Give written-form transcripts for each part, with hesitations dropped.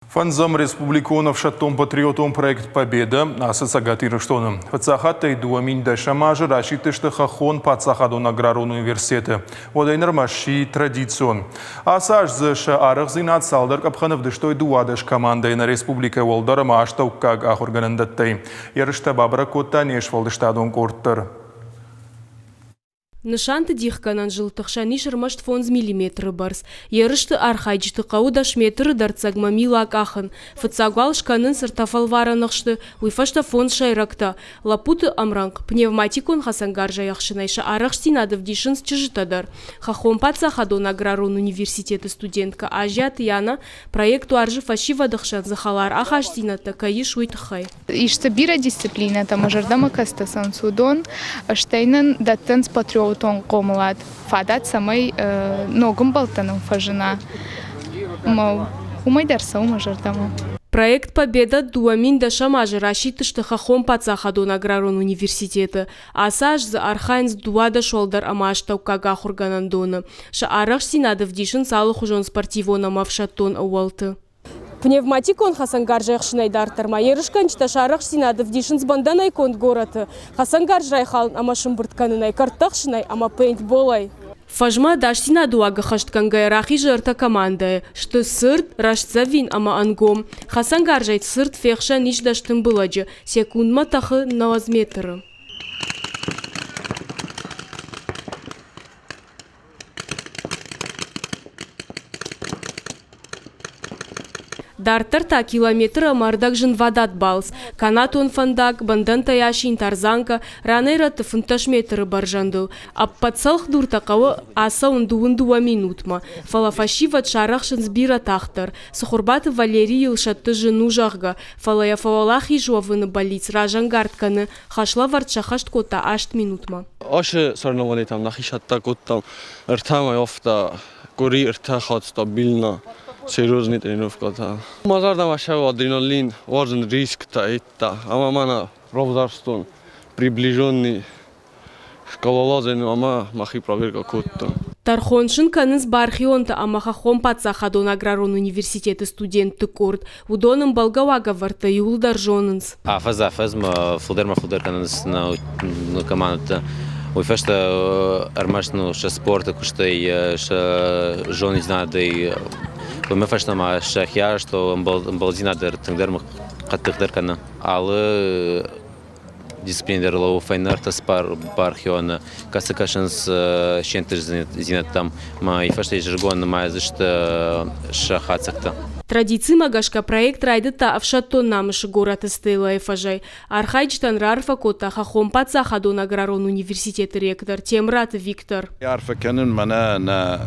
Фӕндзӕм республикон ӕфсӕддон-патриотон проект «Победа» ацы Цӕгат Ирыстоны. Фыццаг хаттӕй 2010 азы расидтысты Хӕххон паддзахадон аграрон университеты. Уӕдӕй нырмӕ сси традицион. Ацы аз дзы сӕ арӕхдзинад цалдӕр къӕпхӕны ӕвдыстой 12 командӕйы нӕ республикӕйы уӕлдӕр ӕмӕ астӕуккаг ахуыргӕнӕндӕттӕй. Ерыстӕ бабӕрӕг кодта не сфӕлдыстадон къорд дӕр. Нысанты дихгӕнӕн зылдты хсӕн ис ӕрмӕст фондз миллиметры бӕрц. Ерысты архайджыты хъӕуы дӕс метры дӕрддзӕгмӕ мил акъахын. Фыццаг уал скӕнынц ӕртӕ фӕлварӕн ӕхсты, уый фӕстӕ фондз сӕйрӕгтӕ. Лӕппуты ӕмрӕнхъ пневматикон хӕцӕнгарзӕй ӕхсынӕй сӕ арӕхстдзинад ӕвдисынц чызджытӕ дӕр. Хӕххон паддзахадон аграрон университеты студенткӕ Азиаты Яна проект уарзы фӕсивӕды хсӕн дзы хӕлар ахастдзинӕдтӕ кӕй ис, уый тыххӕй. Ис дзы бирӕ дисциплинӕтӕ, мӕ зӕрдӕмӕ кӕцытӕ цӕуынц, уыдон, стӕй нын дӕттынц патриотон хъомылад, фадат, цӕмӕй ног ӕмбӕлттӕ нын фӕзына. Ӕмӕ уымӕй дӕр цӕуы мӕ зӕрдӕмӕ. Проект «Победа» 2010 азы расидтысты Хӕххон паддзахадон аграрон университеты. Ацы аз дзы архайынц 12 уӕлдӕр ӕмӕ астӕуккаг ахуыргӕнӕндоны. Сӕ арӕхстдзинад ӕвдисынц алыхуызон спортивон ӕмӕ ӕфсӕддон ӕууӕлты. Пневматикон хӕцӕнгарз ӕхсынӕй дарддӕр ма ерысгӕнджытӕ сӕ арӕхстдзинад ӕвдисынц бӕндӕнӕй конд горӕты хӕцӕнгарз райхалын ӕмӕ сымбырд кӕнынӕй, кӕрдтӕ ӕхсынӕй ӕмӕ пейнтболӕй. Фӕзмӕ ӕдасдзинады уаг ӕххӕстгӕнгӕйӕ рахизы ӕртӕ командӕйы. Сты цырд, рӕстдзӕвин ӕмӕ ӕнгом. Хӕцӕнгарзӕй цырд фехсӕн ис дӕс тымбылӕджы, секундмӕ тӕхы 90 метры. Дарддӕр та километр ӕмӕ ӕрдӕг зынвадат балц, канатон фӕндаг, бӕндӕнтӕй асин тарзанкӕ, ранӕй-рӕтты 15 метры бӕрзӕндыл. Ӕппӕт цӕлхдуртӕ хъӕуы ацӕуын дыууын дыууӕ минутмӕ, фӕлӕ фӕсивӕд сарӕхсынц бирӕ тагъддӕр. Цыхуырбаты Валерийыл сӕтты зын у, зӕгъгӕ, фӕлӕ йӕ фӕуӕлахиз уӕвыны бӕллиц разӕнгард кӕны, хӕслӕвӕрд сӕххӕст кодта аст минутмӕ. Ацы соревнованийтӕм нӕхи цӕттӕ кодтам ӕртӕ мӕй афтӕ къуыри ӕртӕ хатт стабильно серьезный тренировкӕтӕ. Мӕ зӕрдӕмӕ цӕуы адреналин, уарзын рисктӕ, еттӕ ӕмӕ мӕнӕ равзӕрстон приближенный скалолазӕн ӕмӕ мӕхи проверкӕ кодтон. Тӕрхон сын кӕнынц бархионтӕ ӕмӕ Хӕххон паддзахадон аграрон университеты студентты къорд. Уыдон ӕмбӕлгӕ уагӕвӕрдтӕ иууылдӕр зонынц. Афӕдз-афӕдзмӕ фылдӕрмӕ фылдӕр кӕнынц нӕ командӕтӕ. Уый фӕстӕ ӕрмӕст ну, сӕ спорты куыстӕй, сӕ зонындзинадӕй, уымӕ фӕстӕ ма сӕхи арӕзтыл ӕмбалдзинад дӕр тынгдӕр хъӕддыхдӕр кӕны. Алы дисциплинӕ дӕр лӕууы фӕйнӕртӕ бархионы, кӕцы кӕсынц се нтыстдзинӕдтӕм ӕмӕ уый фӕстӕ изӕрыгон нымайдзысты сӕ хатдзӕгтӕ. Традицимӕ гӕсгӕ проект райдыдта ӕфсӕддон намысы горӕты стелӕйы фӕзӕй. Архайджытӕн раарфӕ кодта Хӕххон паддзахадон аграрон университеты ректор Темыраты Виктор. Арфӕ кӕнын мӕнӕ нӕ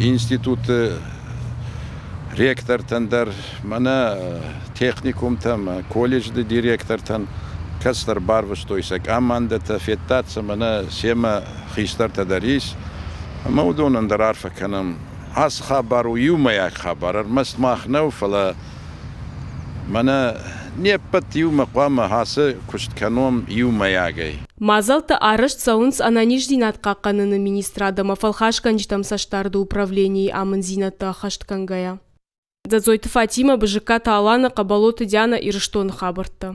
институты ректортӕн дӕр, мӕнӕ техникумтӕм, колледжты директортӕн, кӕцыдӕр барвыстой сӕ къамандӕтӕ, федтат сӕ мӕнӕ семӕ хистӕртӕ дӕр ис. Ӕмӕ уыдонӕн дӕр арфӕ кӕнӕм. Ацы хабар у иумӕйаг хабар, ӕрмӕст мах нӕу, фӕлӕ мӕнӕ не ппӕт иумӕ хъуамӕ ацы куыст кӕнӕм иумӕйагӕй. Мадзӕлттӕ арӕзт цӕуынц Ӕнӕниздзинад хъахъхъӕныны министрад ӕмӕ фӕлхасгӕнджытӕм цӕстдарды управленийы амынддзинӕдтӕ ӕххӕстгӕнгӕйӕ. Дзӕдзойты Фатимӕ, Бызыккаты Алана, Хъӕбӕлоты Диана, Ирыстоны хабӕрттӕ.